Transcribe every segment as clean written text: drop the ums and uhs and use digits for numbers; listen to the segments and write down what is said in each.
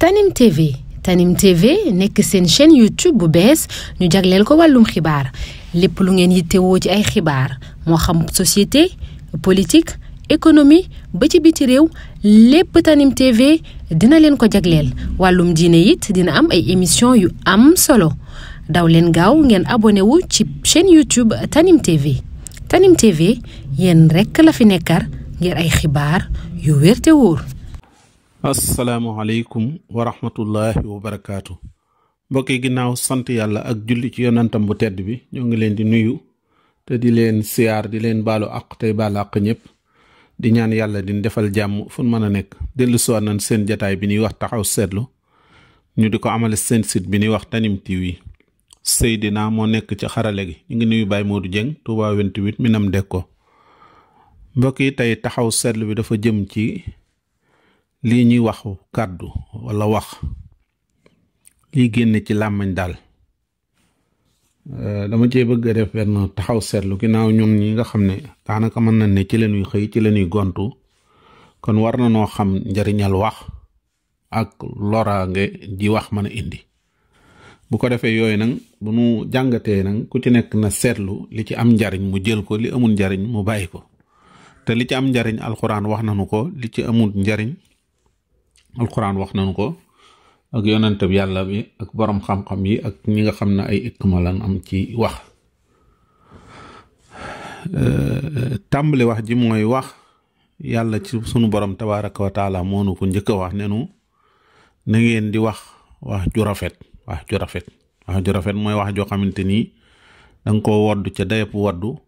Tanim TV nekk seen chaîne YouTube bu bees ñu jagleel ko wàllum xibaar lépp lu ngeen yittewoo ci ay xibaar moo xam société politique économie ba ci biti réew lépp Tanim TV dina leen ko jagleel wàllum diine it dina am ay émission yu am solo daw leen gaaw ngeen abonné wu ci chaîne YouTube Tanim TV yéen rekk la fi nekkar ngir ay xibaar yu wér te wóor. asalaamaaleykum wa rahmatullahi wa barakaatu. mbokk yi ginnaaw sant yàlla ak julli ci yonantam bu tedd bi ñoo ngi leen di nuyu te di leen siyaar di leen baalu àq tey baalu àq ñëpp di ñaan yàlla di defal jàmm fu mën a nekk dellu si waat nañ seen jataay bi ñuy wax taxaw seetlu ñu di ko amale seen site bi ñuy wax Tanim TV. Seydina moo nekk ci xarale gi ñu ngi nuyu Baye Modou Dieng Touba 28 Minam Dekko. mbokk yi tey taxaw seetlu bi dafa jëm ci lii ñuy wax kàddu walla wax lii génne ci làmmiñ daal dama cee bëgg a def benn taxaw seetlu ginnaaw ñun ñi nga xam ne daanaka mën nañ ne ci la ñuy xëy ci la ñuy gontu kon war na noo xam njariñal wax ak loraange ji wax mën a indi bu ko defee yooyu nag bu nu jàngatee nag ku ci nekk na seetlu li ci am njariñ mu jël ko li amul njariñ mu bàyyi ko te li ci am njariñ alxuraan wax nañu ko li ci amul njariñ alxuraan wax nañu ko ak yonent bi yàlla bi ak borom xam-xam yi ak ñi nga xam ne ay ikma lan am ci wax. tàmbali wax ji mooy wax yàlla ci sunu borom tabaaraka wa taala moo nu ko njëkk a wax ne nu na ngeen di wax ju rafet wax ju rafet mooy wax joo xamante ni danga ko woddu ca dayab woddu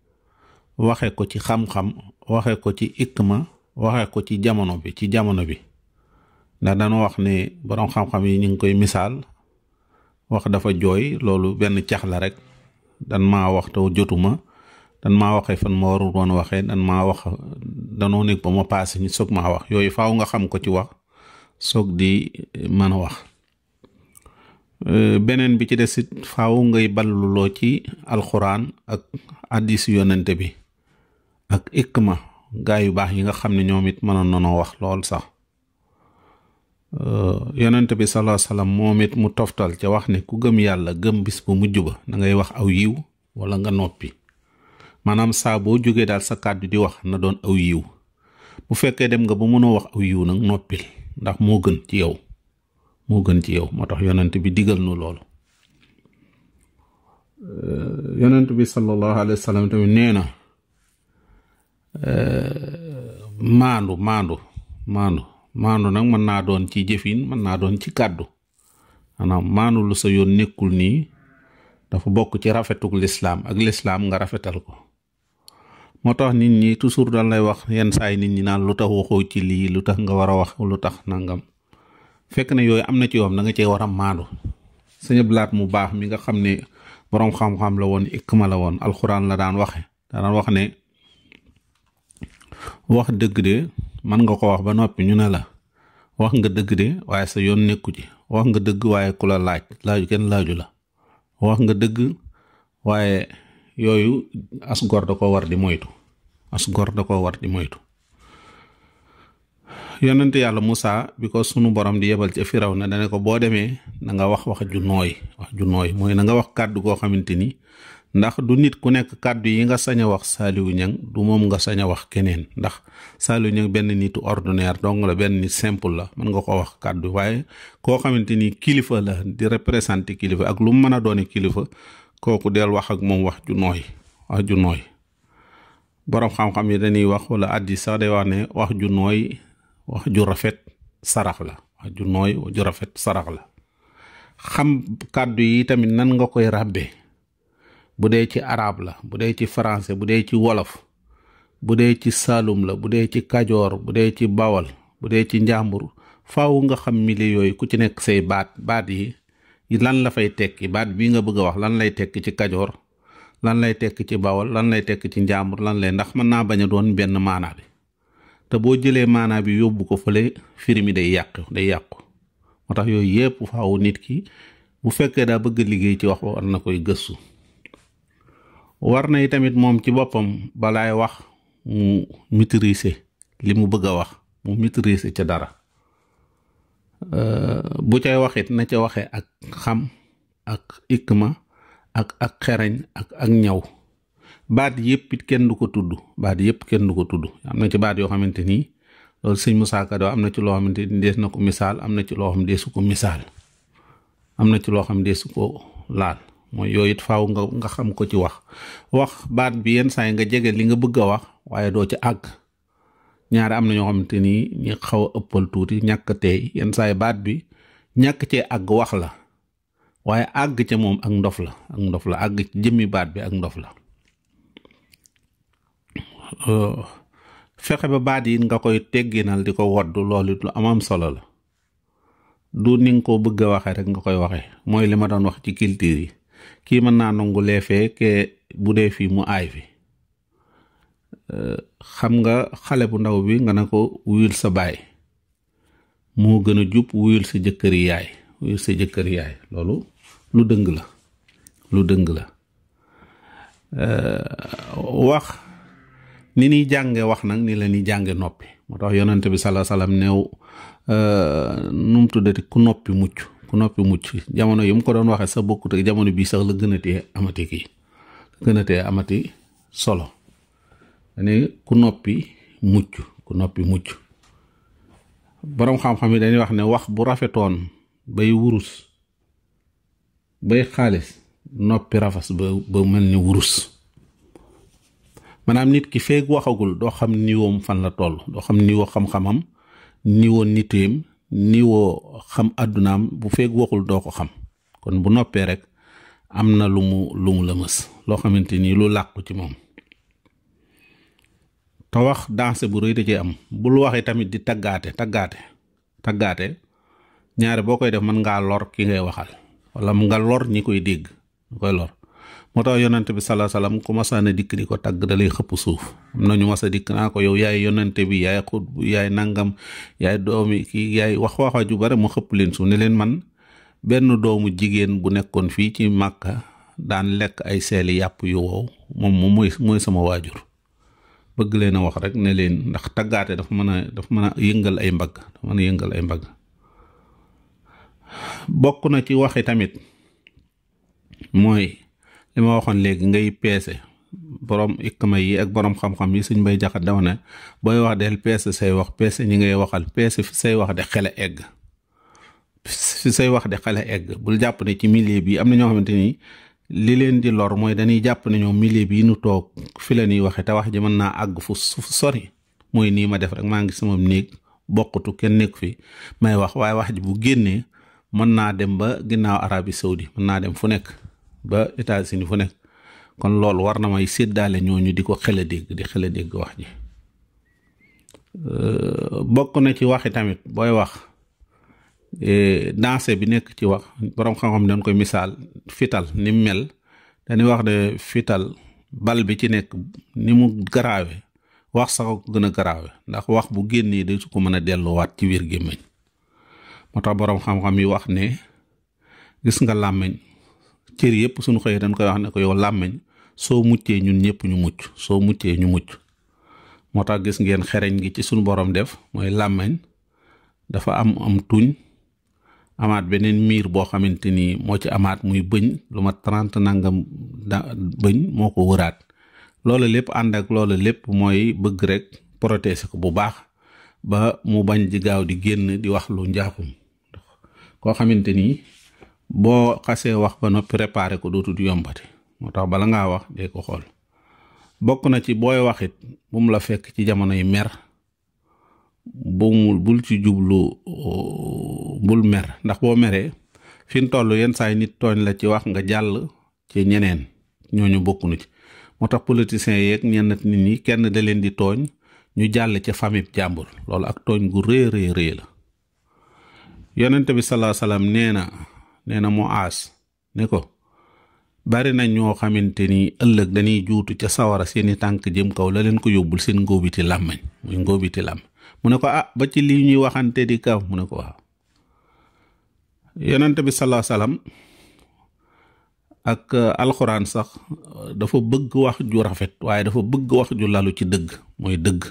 waxe ko ci xam-xam waxe ko ci ikma waxe ko ci jamono bi ndax dañoo wax ne borom xam-xam yi ñu ngi koy misaal wax dafa jooy loolu benn cax la rek dan maa wax taw jotuma dan maa waxee fan ma warul woon waxee dan maa wax danoo nekk ba ma paase ñu soog maa wax yooyu faaw nga xam ko ci wax soog di mën a wax. beneen bi ci des it faaw ngay balluloo ci alxuraan ak hadiis yonente bi ak ikma gaa yu baax yi nga xam ne ñoom it mënoon nanoo wax lool sax. yonent bi sallallahu alayhi wasallam moom it mu toftal ca wax ne ku gëm yàlla gëm bis bu mujj ba da ngay wax aw yiw wala nga noppi maanaam saa boo jógee daal sa kàddu di wax na doon aw yiw bu fekkee dem nga ba mënoo wax aw yiw nag noppil ndax moo gën ci yow moo tax yonent bi digal nu loolu. yonent bi sallallahu alayhi wasallam tamit nee na maandu nag mën naa doon ci jëfin mën naa doon ci kàddu maanaam maandu lu sa yoon nekkul nii dafa bokk ci rafetuk lislaam ak lislaam nga rafetal ko moo tax nit ñi toujours dañ lay wax yenn saa yi nit ñi naan lu tax waxoo ci lii lu tax nga war a wax lu tax nangam fekk na yooyu am na ci yoon da nga cee war a maandu. Sëñ Blaat mu baax mi nga xam ne boroom xam-xam la woon ikma la woon alxuraan la daan wax ne wax dëgg de man nga ko wax ba noppi ñu ne la wax nga dëgg de waaye sa yoon nekku ci wax nga dëgg waaye ku la laaju kenn laaju la wax nga dëgg waaye yooyu as gor da ko war di moytu yonent yàlla Musaa bi ko sunu borom di yebal ci Firawna dane ko boo demee na nga wax ju nooy mooy na nga wax kàddu goo xamante ni ndax du nit ku nekk kàddu yi nga sañ a wax Saliou Niang du moom nga sañ a wax keneen ndax Saliou Niang benn nitu ordinaire dong la benn nit simple la mën nga ko wax kàddu waaye koo xamante ni kilifa la di représenter kilifa ak lu mu mën a doone kilifa kooku del wax ak moom wax ju nooy boroom xam-xam yi dañuy wax wala addi sax day wax ne wax ju nooy wax ju rafet sarax la xam kàddu yi tamit nan nga koy ràbbe bu dee ci arab la bu dee ci français bu dee ci wolof bu dee ci saalum la bu dee ci kajoor bu dee ci bawal bu dee ci njàmbur faaw nga xam mili yooyu ku ci nekk say baat yi lan la fay tekki baat bii nga bëgg a wax lan lay tekki ci kajoor lan lay tekki ci bawal lan lay tekki ci njàmbur lan lay ndax mën naa bañ a doon benn maanaa bi te boo jëlee maanaa bi yóbbu ko fële firi mi day yàqu moo tax yooyu yépp faaw nit ki bu fekkee daa bëgg liggéey ci wax war na koy gëstu war na tamit moom ci boppam balaay wax mu maîtriser li mu bëgg a wax mu maîtriser ca dara bu cay waxit na ca waxe ak xam ak ikma ak xereñ ak ñaw. baat yëpp it kenn du ko tudd baat yëpp kenn du ko tudd am na ci baat yoo xamante ni loolu sëñ Moussa Ka am na ci loo xamante ni dees na ko misaal am na ci loo xam deesu ko misaal am na ci loo xam deesu ko laal mooy yooyu it faaw nga xam ko ci wax baat bi yenn saa yi nga jege li nga bëgg a wax waaye doo ci àgg. ñaari am na ñoo xamante ni ñi xaw a ëppal tuuti ñàkk teey yenn saa yi baat bi ñàkk cee àgg wax la waaye àgg ca moom ak ndof la àgg ci jëmmi baat bi ak ndof la. fexe ba baat yi nga koy tegginal di ko woddu loolu it lu am solo la du ni nga ko bëgg a waxee rek nga koy waxee mooy li ma doon wax ci culture yi kii mën naa nangu leefee ke bu dee fii mu aay fi. xam nga xale bu ndaw bi nga ne ko wuyul sa baay moo gën a jub wuyul sa jëkkëri yaay loolu lu dëng la wax ni ñuy jànge wax nag ni la ñuy jànge noppi moo tax yonent bi sallallahu alayhi wasallam neew nu mu tuddati ku noppi mucc jamono yi mu ko doon waxee sa bokkut ak jamono bii sax la gën a tee amati solo ne ku noppi mucc boroom xam-xam yi dañuy wax ne wax bu rafetoon bay wurus bay xaalis noppi rafas ba mel ni wurus. maanaam nit ki feeg waxagul doo xam niwoom fan la toll doo xam niwoo xam-xamam niwoo niteem niwoo xam àddunaam bu feeg waxul doo ko xam kon bu noppee rek am na lu mu la mës loo xamante ni lu làqu ci moom. te wax danse bu rëy da cee am bul waxee tamit di taggaate ñaare boo koy def mën ngaa lor ki ngay waxal wala nga lor ñi koy dégg ñu koy lor. moo tax yonante bi sallallahu alayhi wasallam ku masaana dikk di ko tagg da lay xëpp suuf am na ñu mas a dikk naa ko yow yaay yonante bi yaay xut yaay nangam yaay doomi kii yaay wax ju bare mu xëpp leen suuf ne leen man benn doomu jigéen bu nekkoon fii ci Màkka daan lekk ay seeli yàpp yu wow moom mooy sama waajur. bëgg leen a wax rek ne leen ndax taggaate dafa mën a yëngal ay mbagg bokk na ci waxi tamit mooy li ma waxoon léegi ngay peese borom ikma yi ak borom xam-xam yi suñ bay jaxat daw ne booy wax del peese say wax peese ñi ngay waxal peese fi say wax de xele egg bul jàpp ne ci milieu bi am na ñoo xamante ni li leen di lor mooy dañuy jàpp ne ñoom milieu bi nu toog fi la ñuy waxe te wax ji mën naa àgg fu sori mooy nii ma def rek maa ngi sama néeg bokkatu kenn nekk fi may wax waaye wax ji bu génnee mën naa dem ba ginnaaw Arabie Saoudi mën naa dem fu nekk ba États-Unis fu nekk kon loolu war na may séddaale ñooñu di ko xel a dégg wax ji. bokk na ci waxi tamit booy wax danse bi nekk ci wax borom xam-xam dañ koy misaal fital ni mu mel dañuy wax ne fital bal bi ci nekk ni mu garaawe wax sax ko gën a garaawe ndax wax bu génnee de su ko mën a delluwaat ci biir gémmiñ moo tax borom xam-xam yi wax ne gis nga làmmiñ cër yëpp suñu xëyee dañ koy wax ne ko yow làmmiñ soo muccee ñun ñëpp ñu mucc moo tax gis ngeen xereñ gi ci suñu borom def mooy làmmiñ dafa am tuñ amaat beneen miir boo xamante ni moo ci amaat muy bëñ lu ma 30 nangam bëñ moo ko wëraat loolu lépp ànd ak loolu lépp mooy bëgg rek protéger ko bu baax ba mu bañ di gaaw di génn di wax lu njaaxum koo xamante ni boo xasee wax ba noppi préparé ko dootul yombati moo tax bala ngaa wax dee ko xool. bokk na ci booy waxit bu mu la fekk ci jamono yi mer bul ci jublu bul mer ndax boo meree fi mu toll yenn saa yi nit tooñ la ci wax nga jàll ci ñeneen ñooñu bokkuñu ci moo tax politiciens yeeg ñenn nit ñi kenn da leen di tooñ ñu jàll ca famille jàmbur loolu ak tooñ gu rëy la. yonent bi sallallahu alayhi wasallam nee na moo aas ne ko bari na ñoo xamante ni ëllëg dañuy juutu ca sawara seeni tànk jëm kaw la leen ko yóbbul seen ngóobiti làmmañ muy ngóobiti làmm mu ne ko ba ci lii ñuy waxante di kaw mu ne ko waaw. yonent bi sallallahu alayhi wasallam ak alxuraan sax dafa bëgg wax ju rafet waaye dafa bëgg wax ju lalu ci dëgg mooy dëgg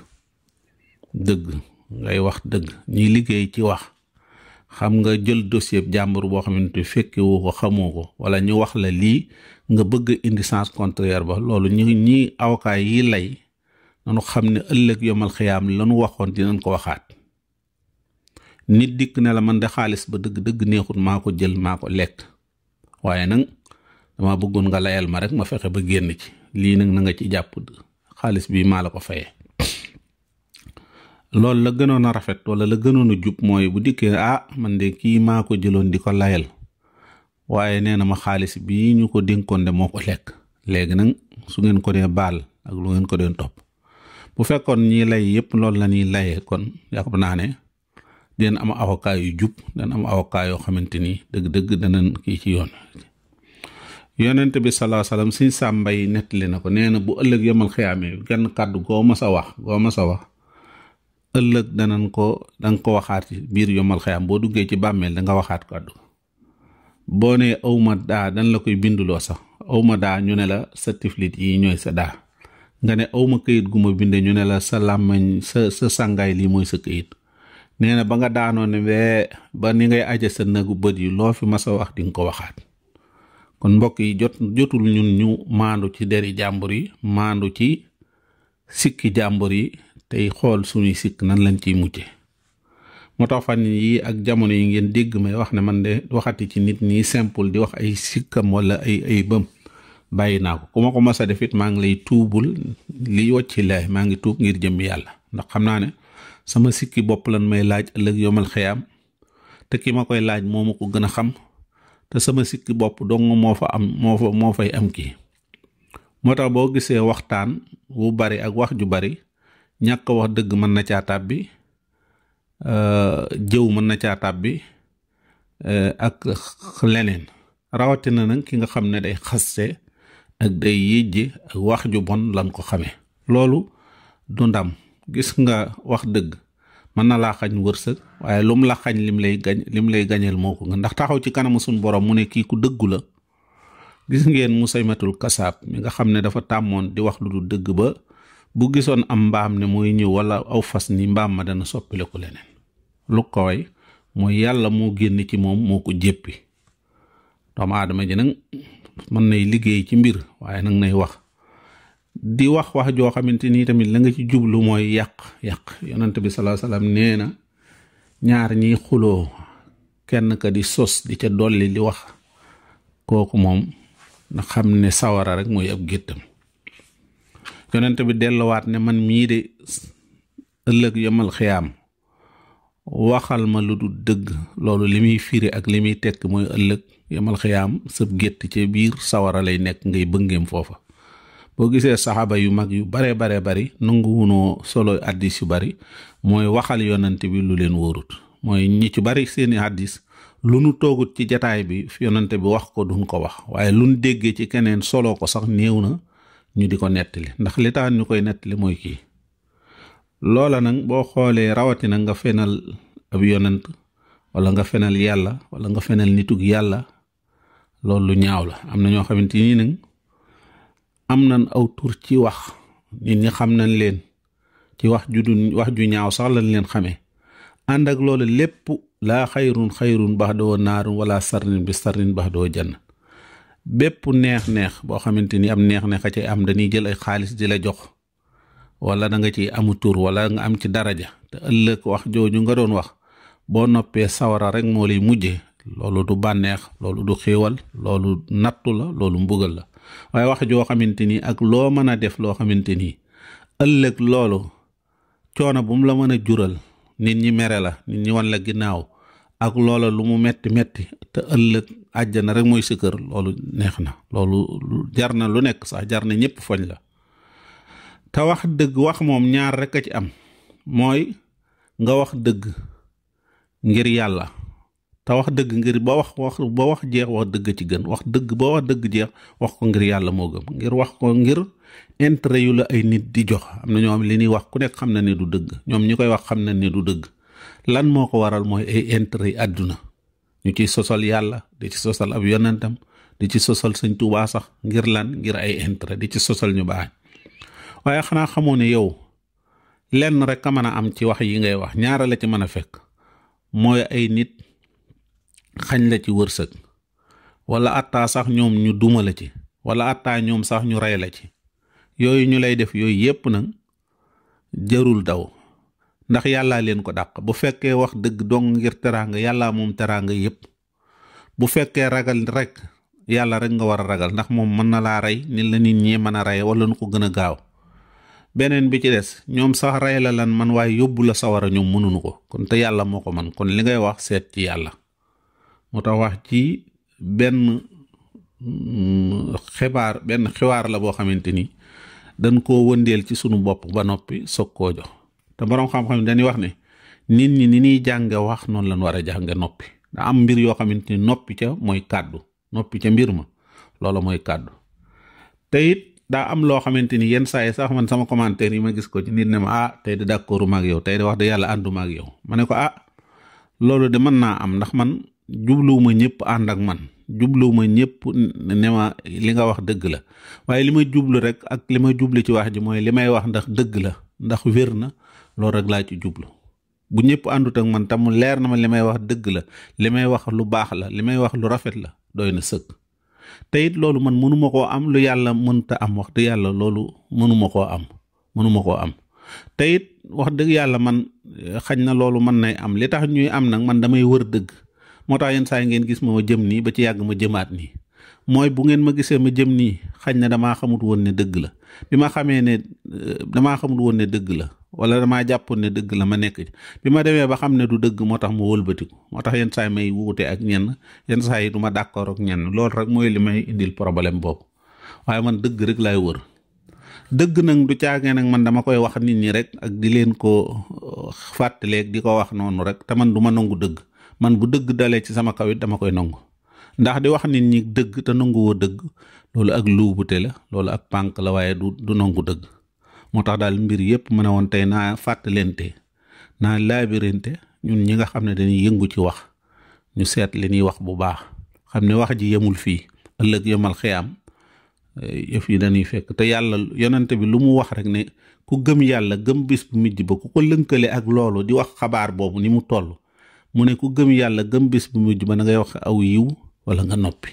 ngay wax dëgg ñiy liggéey ci wax xam nga jël dossier jàmbur boo xamante fekke woo ko xamoo ko wala ñu wax la lii nga bëgg indi sens contraire ba loolu ñi avocat yi lay nanu xam ne ëllëg yomal xiyaam lanu waxoon dinañ ko waxaat. nit dikk ne la man de xaalis ba dëgg neexut maa ko jël maa ko lekk waaye nag dama bëggoon nga layal ma rek ma fexe ba génn ci lii nag na nga ci jàpp xaalis bi maa la ko fayee. loolu la gënoon a rafet wala la gënoon a jub mooy bu dikkee man de kii maa ko jëloon di ko layal waaye nee na ma xaalis bii ñu ko dénkoon de moo ko lekk léegi nag su ngeen ko dee baal ak lu ngeen ko dee topp bu fekkoon ñi lay yëpp loolu la ñuy layee kon yàpp naa ne dina am avocat yu jub dana am avocat yoo xamante ni dëgg-dëgg danañ kii ci yoon. yonent bi sallallahu alayhi wasallam Sëñ Sàmbay nettali na ko nee na bu ëllëg yomal xiyaamee genn kàddu goo ma sa wax ëllëg danga ko waxaat ci biir yomal xiyaam boo duggee ci bàmmeel danga waxaat kàddu boo ne awma daa dan la koy binduloo sax awma daa ñu ne la sa tiflit yi ñooy sa daa nga ne awma këyit gu ma binde ñu ne la sa làmmañ sa sàngaay lii mooy sa këyit. nee na ba nga daanoo ne ba ni ngay aje sa nagu bët yi loo fi mas a wax di nga ko waxaat. kon mbokk yi jotul ñun ñu maandu ci deri jàmbur yi maandu ci sikki jàmbur yi tey xool suñuy sikk nan lañ ciy mucce. moo tax fan yi ak jamono yi ngeen dégg may wax ne man de waxati ci nit ñi simple di wax ay sikkam wala ay bëm bàyyi naa ko ku ma ko mas a def it maa ngi lay tuubul li wacci laay maa ngi tuub ngir jëm yàlla ndax xam naa ne sama sikki bopp lan may laaj ëllëg yomal xiyaam te ki ma koy laaj moo ma ko gën a xam te sama sikki bopp dong moo fay am kii. moo tax boo gisee waxtaan wu bari ak wax ju bari ñàkk wax dëgg mën na caa tàbbi jëw mën na caa tàbbi ak leneen rawatina nag ki nga xam ne day xaste ak day yéjje ak wax ju bon lan ko xamee loolu du ndam. gis nga wax dëgg mën na laa xañ wërsëg waaye lu mu la xañ lim lay gañeel moo ko nga ndax taxaw ci kanamu suñu borom mu ne kii ku dëggu la. gis ngeen Musaymatul Kasaab mi nga xam ne dafa tàmmoon di wax lu du dëgg ba bu gisoon am mbaam ne mooy ñëw wala aw fas ni mbaam ma dana soppile ko leneen lu ko way mooy yàlla moo génn ci moom moo ko jéppi. doomu aadama ji nag mën nay liggéey ci mbir waaye nag nay wax di wax joo xamante ni tamit la nga ci jublu mooy yàq yonent bi sallallahu alayhi wasallam nee na ñaar ñiy xuloo kenn ka di sos di ca dolli di wax kooku moom na xam ne sawara rek mooy ab géttam. yonent bi delluwaat ne man mii de ëllëg yomal xiyaam waxal ma lu du dëgg loolu li muy firi ak li muy tekk mooy ëllëg yomal xiyaam sëb gétt ci biir sawara lay nekk ngay bëngeem foofa. boo gisee saxaaba yu mag yu bare bari nanguwunoo solo addis yu bari mooy waxal yonent bi lu leen wóorut mooy ñi ci bari seeni addis lu nu toogut ci jataay bi yonent bi wax ko duñ ko wax waaye lu nu déggee ci keneen solo ko sax néew na ñu di ko nettali ndax li tax ñu koy nettali mooy kii. loola nag boo xoolee rawatina nga fenal ab yonent wala nga fenal yàlla wala nga fenal nitug yàlla loolu lu ñaaw la. am na ñoo xamante ni nag am nañ aw tur ci wax nit ñi xam nañ leen ci wax ju ñaaw sax lañ leen xamee ànd ak loolu lépp laa xayrun baxdoo naarun wala sarrin bi sarrin baxdoo janna. bépp neex boo xamante ni am neex a ci am dañuy jël ay xaalis di la jox wala da nga ci amu tur wala nga am ci daraja te ëllëg wax jooju nga doon wax boo noppee sawara rek moo lay mujjee loolu du bànneex loolu du xéewal loolu nattu la loolu mbugal la. waaye wax joo xamante ni ak loo mën a def loo xamante ni ëllëg loolu coono bu mu la mën a jural nit ñi mere la nit ñi wan la ginnaaw ak loola lu mu metti te ëllëg àjjana rek mooy sa kër loolu neex na loolu jar na lu nekk sax jar na ñëpp foñ la. te wax dëgg wax moom ñaar rek a ci am mooy nga wax dëgg ngir yàlla te wax dëgg ngir ba wax jeex wax dëgg ci gën wax dëgg ba wax dëgg jeex wax ko ngir yàlla moo gëm ngir wax ko ngir intérêt yu la ay nit di jox am na ñoom li ñuy wax ku nekk xam na ne du dëgg ñoom ñi koy wax xam na ne du dëgg lan moo ko waral mooy ay intérêt yi àdduna ñu ciy sosal yàlla di ci sosal ab yonentam di ci sosal Sëñ Tuubaa sax ngir lan ngir ay intérêt di ci sosal ñu baax waaye xanaa xamoo ne yow lenn rek a mën a am ci wax yi ngay wax ñaara la ci mën a fekk mooy ay nit xañ la ci wërsëg wala attaa sax ñoom ñu duma la ci wala attaa ñoom sax ñu rey la ci yooyu ñu lay def yooyu yépp nag jarul daw ndax yàllaa leen ko dàq. bu fekkee wax dëgg dong ngir teraanga yàllaa moom teraanga yépp. bu fekkee ragal rek yàlla rek nga war a ragal ndax moom mën na laa rey ni la nit ñi mën a rey wala nu ko gën a gaaw. beneen bi ci des ñoom sax rey la lan man waaye yóbbu la sawara ñoom mënuñu ko kon te yàlla moo ko man kon li ngay wax seet ci yàlla. moo tax wax ci benn xibaar la boo xamante ni dañ koo wëndeel ci sunu bopp ba noppi soog koo jox te boroom xam-xam dañuy wax ne nit ñi ni ñuy jànge wax noonu lañ war a jànge noppi. da am mbir yoo xamante ni noppi ca mooy kàddu noppi ca mbir ma loola mooy kàddu te it daa am loo xamante ni yenn saa yi sax man sama commentaire yi ma gis ko ci nit ne ma tey de d'accord ma ak yow tey de wax de yàlla ànduma ak yow ma ne ko loolu de mën naa am ndax man jubluwuma ñëpp ànd ak man jubluwuma ñëpp ne ma li nga wax dëgg la waaye li ma jublu rek ak li ma jublu ci wax ji mooy li may wax ndax dëgg la ndax wér na loolu rek laa ci jublu. bu ñëpp àndut ak man tam mu leer na ma li may wax dëgg la li may wax lu baax la li may wax lu rafet la doy na sëkk te it loolu man mënuma koo am lu yàlla mënta am wax dëgg yàlla loolu mënuma koo am te it wax dëgg yàlla man xañ na loolu mën nay am li tax ñuy am nag man damay wër dëgg moo tax yenn saa yi ngeen gis ma jëm nii ba ci yàgg ma jëmaat nii mooy bu ngeen ma gisee ma jëm nii xañ na damaa xamut woon ne dëgg la bi ma xamee ne damaa xamut woon ne dëgg la wala damaa jàppoon ne dëgg la ma nekk ci bi ma demee ba xam ne du dëgg moo tax ma wëlbatiku moo tax yenn saa yi may wuute ak ñenn yenn saa yi du ma d'accord ak ñenn loolu rek mooy li may indil problème boobu waaye man dëgg rek laay wër dëgg nag du caagee nag man dama koy wax nit ñi rek ak di leen ko fàttaleeg di ko wax noonu rek te man du ma nangu dëgg man bu dëgg dalee ci sama kaw it dama koy nangu ndax di wax nit ñi dëgg te nanguwoo dëgg loolu ak luubute la loolu ak pànk la waaye du nangu dëgg moo tax daal mbir yépp mën a woon tey naa fàttalente naa laabirante ñun ñi nga xam ne dañuy yëngu ci wax ñu seet li ñuy wax bu baax xam ne wax ji yemul fii ëllëg yemal xiyaam yëf yi dañuy fekk te yàlla yonente bi lu mu wax rek ne ku gëm yàlla gëm bis bu mujj ba ku ko lënkale ak loolu di wax xabaar boobu ni mu toll mu ne ku gëm yàlla gëm bis bu mujj ba na ngay wax aw yiw wala nga noppi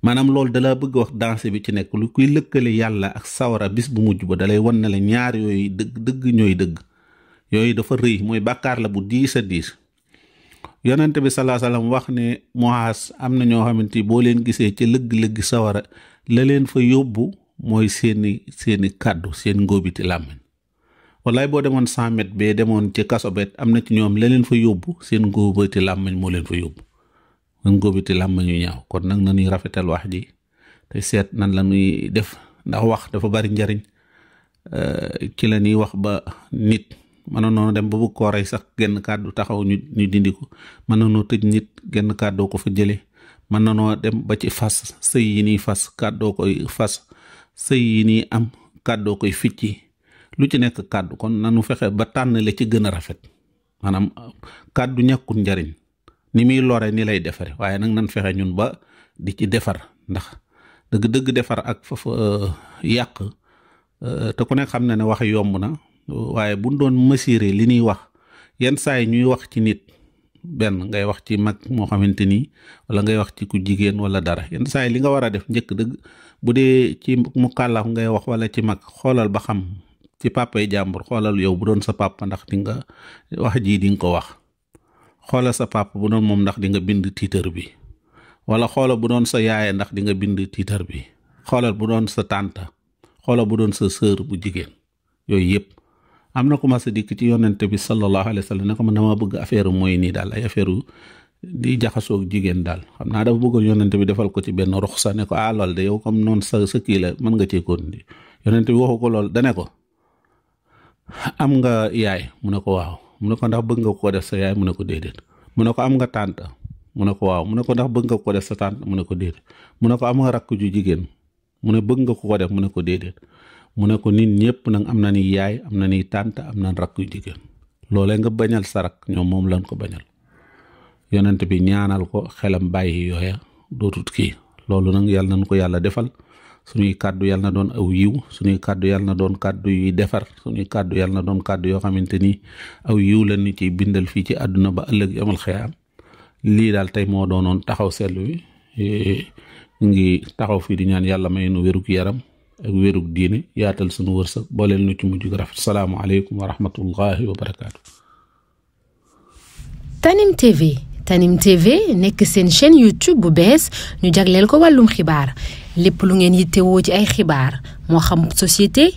maanaam loolu dalaa bëgg wax danse bi ci nekk lu kuy lëkkale yàlla ak sawara bis bu mujj ba dalay wan ne la ñaar yooyu dëgg ñooy dëgg yooyu dafa rëy mooy bàkkaar la bu diis a diis yonente bi salaa salaam wax ne Muaas am na ñoo xamante boo leen gisee ci lëgg-lëgg sawara la leen fa yóbbu mooy seeni kàddu seen ngóobiti làmmiñ wallaay boo demoon 100 mètres bee demoon ci kaso bet am na ci ñoom la leen fa yóbbu seen ngóobiti làmmiñ moo leen fa yóbbu ngóobiti làmmiñ yu ñaaw kon nag nañuy rafetal wax ji te seet nan la ñuy def ndax wax dafa bari njariñ ci la ñuy wax ba nit mënoon dem ba bëgg koo rey sax genn kàddu taxaw ñu dindi ko mënoon tëj nit genn kàddoo ko fa jëlee mën nanoo dem ba ci fas sëy yi nii fas kàddoo koy fas sëy yi nii am kàddoo koy ficci lu ci nekk kàddu kon nanu fexe ba tànn la ci gën a rafet maanaam kàddu ñàkkul njariñ ni muy lore ni lay defare waaye nag nan fexe ñun ba di ci defar ndax dëgg defar ak foofu yàq te ku nekk xam na ne wax yomb na waaye buñ doon mesurer li ñuy wax yenn saa yi ñuy wax ci nit benn ngay wax ci mag moo xamante ni wala ngay wax ci ku jigéen wala dara yenn saa yi li nga war a def njëkk dëgg bu dee ci mu kàllaaf ngay wax wala ci mag xoolal ba xam ci papay jàmbur xoolal yow bu doon sa papa ndax di nga wax ji di nga ko wax xoolal sa papa bu doon moom ndax di nga bind titre bi wala xoolal bu doon sa yaay ndax di nga bind titre bi xoolal bu doon sa tante xoolal bu doon sa sœur bu jigéen yooyu yëpp am na commencé dikk ci yonente bi sallallahu alayhi wa sallam ne ko man dama bëgg affaire mooy nii daal ay affaire di jaxasoog jigéen daal xam naa dafa bëggoon yonente bi defal ko ci benn ruxsa ne ko lool de yow comme noonu sa kii la mën nga cee continuer yonente bi waxu ko lool dane ko am nga yaay mu ne ko waaw mu ne ko ndax bëgg nga ko def sa yaay mu ne ko déedéet mu ne ko am nga tante mu ne ko waaw mu ne ko ndax bëgg nga ko def sa tante mu ne ko déedéet mu ne ko am nga rakk ju jigéen mu ne bëgg nga ko def mu ne ko déedéet mu ne ko nit ñëpp nag am na ni yaay am na ni tante am na rakk yu jigéen loolee nga bañal sa rakk ñoom moom lañ ko bañal yonent bi ñaanal ko xelam bàyyi yooya dootut kii loolu nag yàlla nañ ko yàlla defal suñuy kàddu yàlla na doon aw yiw suñuy kàddu yàlla na doon kàddu yuy defar suñuy kàddu yàlla na doon kàddu yoo xamante ni aw yiw la ni ci bindal fii ci àdduna ba ëllëg yamal xiyaam lii daal tey moo doonoon taxaw seetlu wi ngi taxaw fii di ñaan yàlla may nu wérug yaram ak wérug diine yaatal sunu wërsëg booleel nu ci mujj gu rafet salaamu aleykum wa rahmatullahi wa barakaatu. Tanim TV nekk seen chaîne YouTube bu bees ñu jagleel ko wàllum xibaar lépp lu ngeen yittewoo ci ay xibaar moo xam société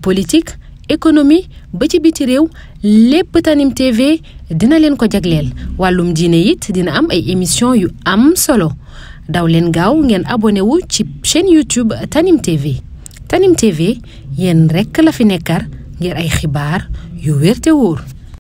politique économie ba ci biti réew lépp Tanim TV dina leen ko jagleel wàllum diine it dina am ay émission yu am solo daw leen gaaw ngeen abonné wu ci chaîne YouTube Tanim TV yéen rekk la fi nekkar ngir ay xibaar yu wér te wóor